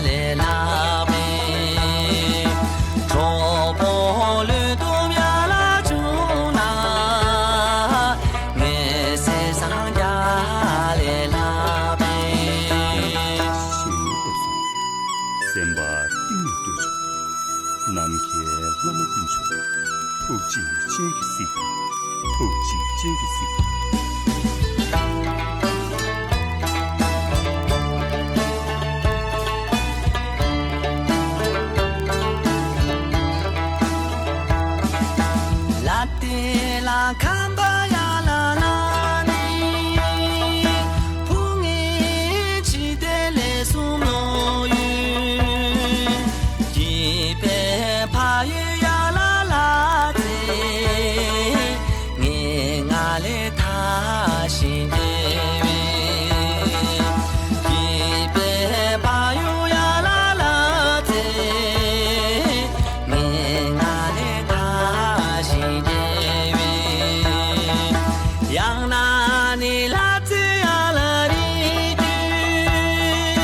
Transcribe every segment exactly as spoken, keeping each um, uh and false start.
ལས་ལྷག་པའི། གྲོགས་པོ་ལུས་སྟོབས་ཡར་ལ་བྱུང་ན། ངའི་སེམས་བཟང་རྒྱ་ལས་ལྷག་པའི། ཞེས་སློབ་སོང་། སེམས་པ་གཏིང་ནས་སྐྱོ་བྱུང་། ནམ་མཁའི་ལྷ་མོ་ཀུན་མཆོག་ཐུགས་རྗེ་ཅན་གྱིས་གཟིགས། ཐུགས་རྗེ་ཅན་གྱིས་གཟིགས། ལ་ཏི་ལ་ཁམས་པ་ཡ་ལ་ལ་ནི། བུ་ངའི་འཇིག་རྟེན་ལས་གསུམ་ལོ་ཡུལ། སྐྱིད་པའི་ཕ་ཡུལ་ཡ་ལ་ལ་ཚེ། ངའི་ང་ལས་ཐར་ཞིང་རྒྱས་པའི། སྐྱིད་པའི་ཕ་ཡུལ་ཡ་ལ་ལ་ཚེ། ངའི་ང་ལས་ཐར་ཞིང་རྒྱས་པའི། ཡང་ན་ནི་ལ་ཚེ་ཡ་ལ་རི་རྒྱུད།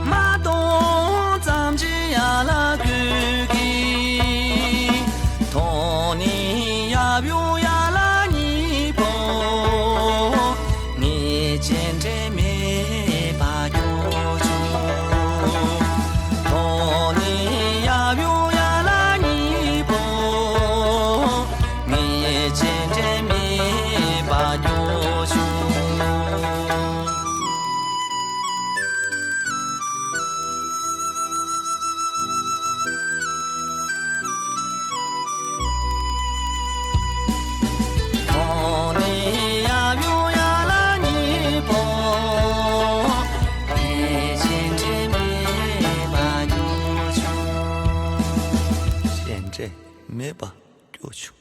མ་དོང་ཙམ་གྱི་ཡ་ལ་གོས་ཀྱི། དོན་ནི་ཡབ་ཡུམ་ཡ་ལ་གཉིས་པོ། ངའི་རྗེས་འབྲང་མེད་པར་སྐྱོ་བྱུང་། དོན་ནི་ཡབ་ཡུམ་ཡ་ལ་གཉིས་པོ། ངའི་རྗེས་འབྲང་མེད་པར་སྐྱོ་བྱུང་། དོན་ནི་ཡབ་ཡུམ་ཡ་ལ་གཉིས་པོ། ངའི་རྗེས་འབྲང་མེད་པར་སྐྱོ་བྱུང་། རྗེས་འབྲང་མེད་པར་སྐྱོ་བྱུང་།